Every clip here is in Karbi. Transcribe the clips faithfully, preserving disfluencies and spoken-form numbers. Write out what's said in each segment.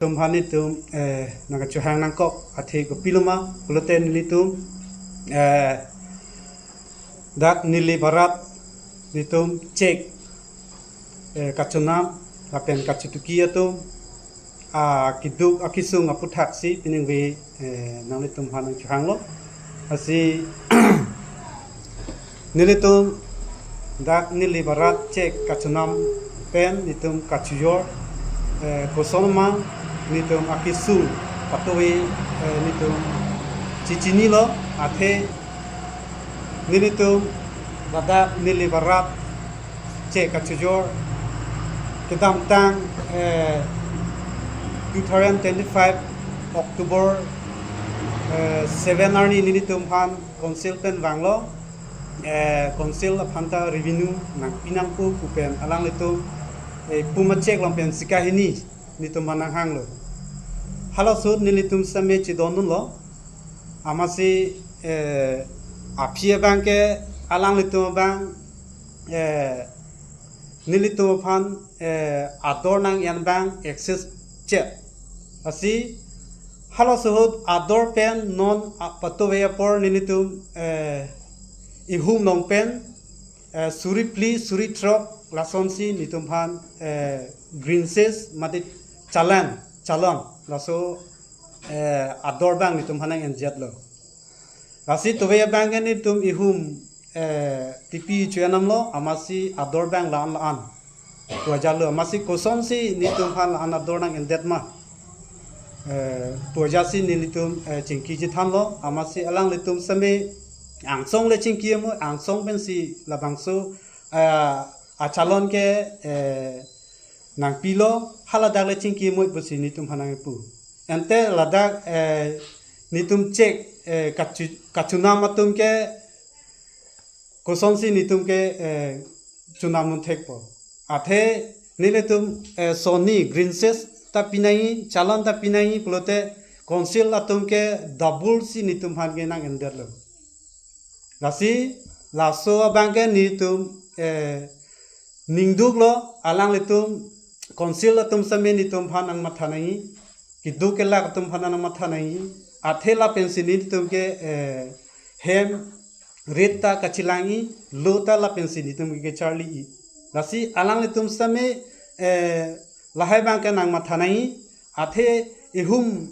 Tum aphan nelitum, eh, nangkachohang nangkok athe kopiloma pulote nelitum, eh, dak Nilip arat nelitum chek, eh, kachonam lapen kachotuki atum, ah, keduk akesung aputhaksi piningve, eh, nanglitum aphan nangchohanglo. Lasi nelitum dak Nilip arat chek kachonam pen nelitum kachojor, eh, kosonma nelitum akesung patuve, eh, nelitum chechinilo athe nelitum ladak Nilip arat chek kachojor kedamtang, eh, two thousand twenty-five October, eh, seven arni nelitum aphan council pen vanglo, eh, council aphan ta revenue nangpi nangpo pu pen alanglitum, eh, puma chek along pen sika hini nelitum aphan nanghanglo. Halaso ahut nelitum same chedondunlo. Amatsi, eh, aphi abang ke alanglitum abang, eh, nelitum aphan, eh, ador nang-en abang access chot. Lasi halaso ahut ador pen non a-, patuve apor nelitum, eh, ihum along pen, eh, suri phli, suri throk lasonsi nelitum aphan, eh, grievances mate challan, challan laso, eh, ador abang nelitum aphan nang-enjetlo. Lasi tuve abang ke nelitum ihum, eh, tipi chuyanamlo, amatsi ador abang la-an la-an pu ajatlo, amatsi kosonsi nelitum aphan la-an ador nang-endet ma, eh, pu ajatsi nelitum, eh, chingki chethanlo, amatsi alanglitum same angsong le chingki mo, angsong pensi labangso, eh, achallan ke, eh, nangpilo, haladak le chingki mo pusi nelitum aphan nangpu. Ante ladak, eh, nelitum chek, eh, kachu-, kachonam atum ke kosonsi nelitum ke, eh, chonam un thekpo. Athe nelitum, eh, sonni grievances ta pinangji, challan ta pinangji pulote council atum ke double si nelitum aphan ke nang-endetlo. Lasi laso abang ke nelitum, eh, ningduklo, alanglitum council atum same nelitum aphan nangmatha nangji, keduk kelak atum aphan nangmatha nangji, athe lapensi nelitum ke, eh, hem rate ta kachelangji, lo ta lapensi nelitum ke kecharliji. Lasi alanglitum same, eh, lahai abang ke nangmatha nangji, athe ihum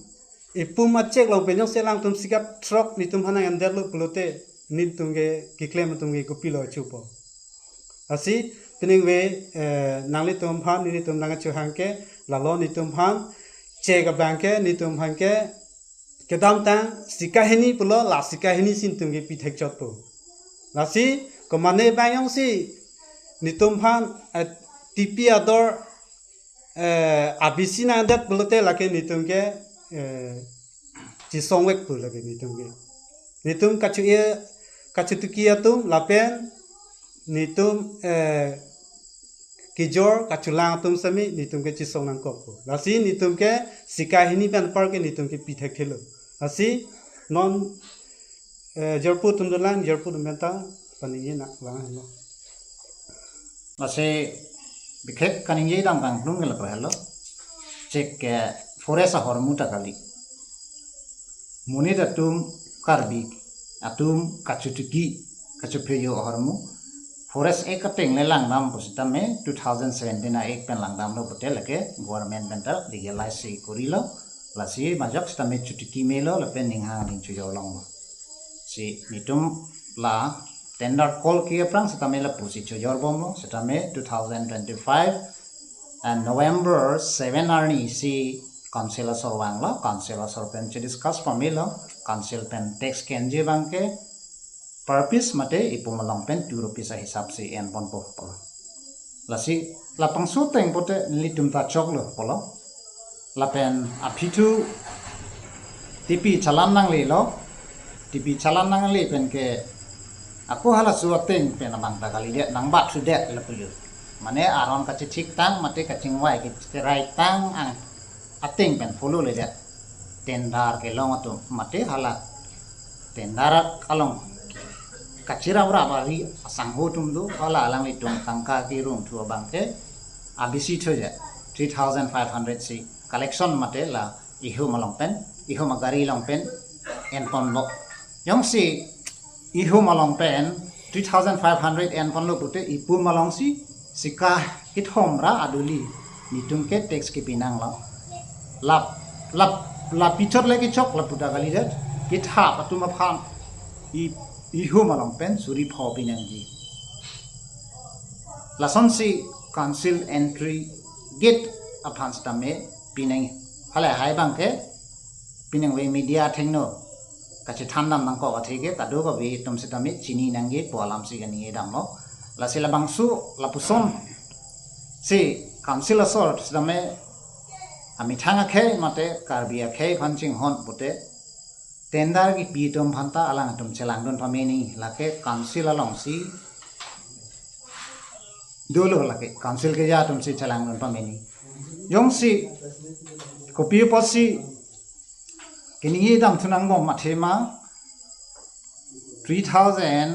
ipum achek along pen jongsi alangtum sika throk nelitum aphan nang-endetlo pulote nelitum ke keklem atum ke kopilo chupo. Lasi piningve, eh, nanglitum aphan nelitum nangkachohang ke lalo, nelitum aphan chek abang ke nelitum aphan ke kedamtang sika hini pulo, la sika hini si nelitum ke pi thekchotpo. Lasi komane abang jongsi nelitum aphan, eh, tipi ador, eh, abisi nang-endet pulote lake nelitum ke, eh, chesongvekpo lake nelitum ke. Nelitum kacho-e, kachotuki atum lapen nelitum, eh, kejor kacholang atum same nelitum ke chesong nangkokpo. Lasi nelitum ke sika hini pen apar ke nelitum ke pi thekthelo. Lasi non, eh, jirpo atum dolang, jirpo atum pen ta paningje nang vanglo. Lasi bikhek kaningje dam kangklung ke lapu helo. Chek ke forest ahormu ta kali. Monit atum, Karbi atum kachotuki, kachopheyo ahormu Forest Act ateng le langdam pusitame two thousand seventeen a-Act pen langdamlo pute lake government pen ta legalize si korilo. Lasi majok sitame chotuki melo lapen ninghang aling chojor longlo. Si nelitum la tender call ke aphrang sitame lapusi chojorbomlo, sitame two thousand twenty-five and November seven arni si council asor vanglo, council asor pen chediscuss pamelo, council pen tax kenji abang ke per piece mate ipum along pen two rupees ahisap si enponpo pulo. Lasi labangso ateng pute nelitum ta choklo pulo. Lapen aphi thu tipi challan nanglelo, tipi challan nangle pen ke ako halaso ateng pen abang ta kalidet, nangbat thudet lapu jo. Mane aron kachethik tang mate kachingvai kacherai tang ang ateng pen follow ledet. Tender kelong atum mate hala tender along kachirap rap ari asangho atum do, hala alanglitum tangka kerung thu abang ke abisi thuja, three thousand five hundred si collection mate la ihum along pen, ihum agari along pen enponbom. Jongsi ihum along pen three thousand five hundred enponlo pute, ipum alongsi sika kethom ra aduli netum ke tax kepi nanglo. Lap lap lapichot le kechok lapu ta kalidet, kethap atum aphan i ihum along pen suri pho pi nangji. Lasonsi council entry gate aphan sitame pi nang. Halahai abangke pinangve media athengno kachethan dam nangkok athe ke kadokave atum sitame chini nangji pu alamsi kaningje damlo. Lasi labangso lapusonsi council asor sitame amethang akhei mate Karbi akhei aphan chinghon pute, tender kepi atum aphanta alangtum chelangdun pameni, lake council alongsi dolo, lake council keja atumsi chelangdun pameni. Jongsi kopi apotsi kaningje dam thu nangbom athema three thousand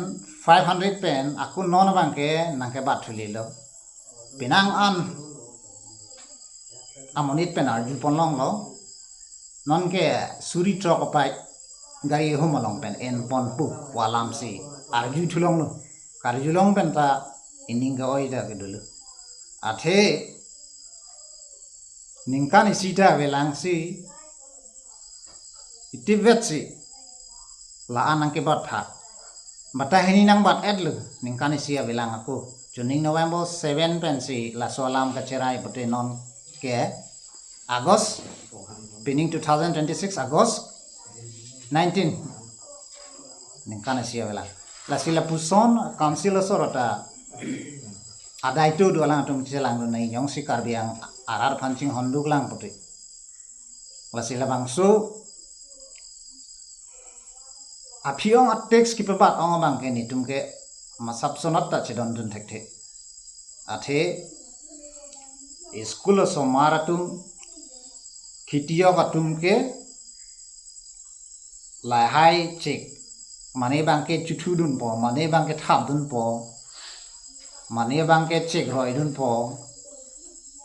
five hundred pen ako non abangke nangkebat thulelo. Penang an amonit pen arjupon longlo. Nonke suri throk apai gari ihum along pen enpon pu alamsi arju thulonglo. Karjulong pen ta ining ke-oi ta kedolo. Athe ningkan isi ta avelangsi itivetsi la-an nangkebat pha. Bata hini nangbat-etlo ningkan isi avelang ako. Chuning November seven pensi laso alam kacherai pute nonke August, pining two thousand twenty-six August nineteen, ningkan isi avelang. Lasi lapuson council asor ta adai tu do alangtum chelangdun nangji, jongsi Karbi Anglong arat aphan chinghonduk lang pute. Lasi labangso aphi-ong a-tax kepabat ong abangke netum ke masap sonat ta chedondun thekthe. Athe school osomar atum, khitiyok atum ke lahai chek, mane abangke chuthudunpo, mane abangke thapdunpo, mane abangke chek roidunpo.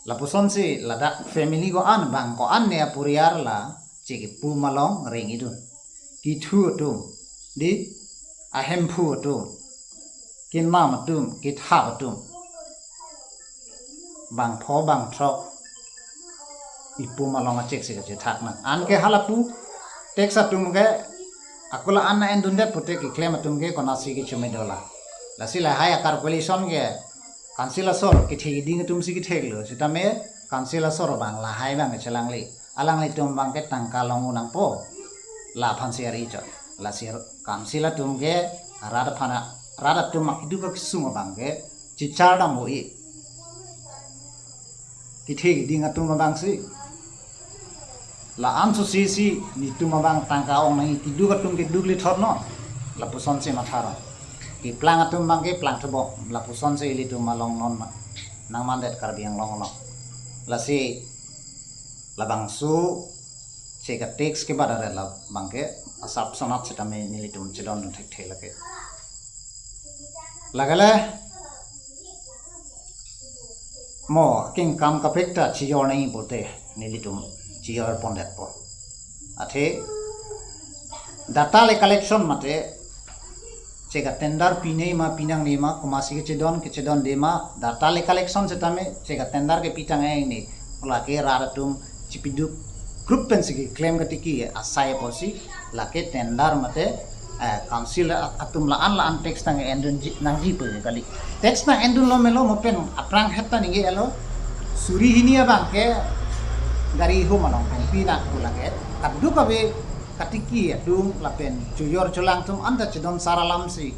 Lapusonsi ladak family ko-an, bang ko-an ne aporiar la chek ipum along rengidun. Kithu atum, di, ahemphu atum, kinam atum, kithap atum, bang pho bang throk ipum along achek si kachethak nang. Anke halapu tax atum ke ako la-an na endundet pute keklem atum ke konatsi kechomedola. Lasi lahai a-calculation ke council asor kethe keding atumsi ketheklo. Sitame council asor abang lahai abang chelangle. Alanglitum abangke tangka long-o nangpo. Laphansi ari chot. Lasi council atum ke rat aphan, rat atum akiduk akesung abangke chichar dam-o-i. Kethe keding atum abangsi. La-an susi si netum abang tangka ong nangji, kiduk atum keduk lithot non. Lapusonsi matha ro. Keplang atum abangke plangthubom. Lapusonsi ilitum along non ma nangmandet Karbi Anglong along. Lasi labangso chek a-tax kebat aret la abangke asap sonat sitame nelitum chedondun thekthe lake. Lake le mo kingkam kapek ta chijor nangji pute nelitum chijor pondetpo. Athe data le collection mate chek a-tender pinei ma pinangne ma, komatsi kechedon kechedonde ma, data le collection sitame chek a-tender kepi tang-e ne, lake rat atum chipiduk group pensi keklem katiki asai apotsi lake tender mate, eh, council a-, atum la-an la-an tax tang endun ji, nangji pu kali. Tax tang endunlo melo mo pen aphrang het ta ningje-elo. Suri hini abangke gari ihum along pen pi nang pu lake. Kadokave katiki atum lapen chojor cholang atum anta chedon sar alamsi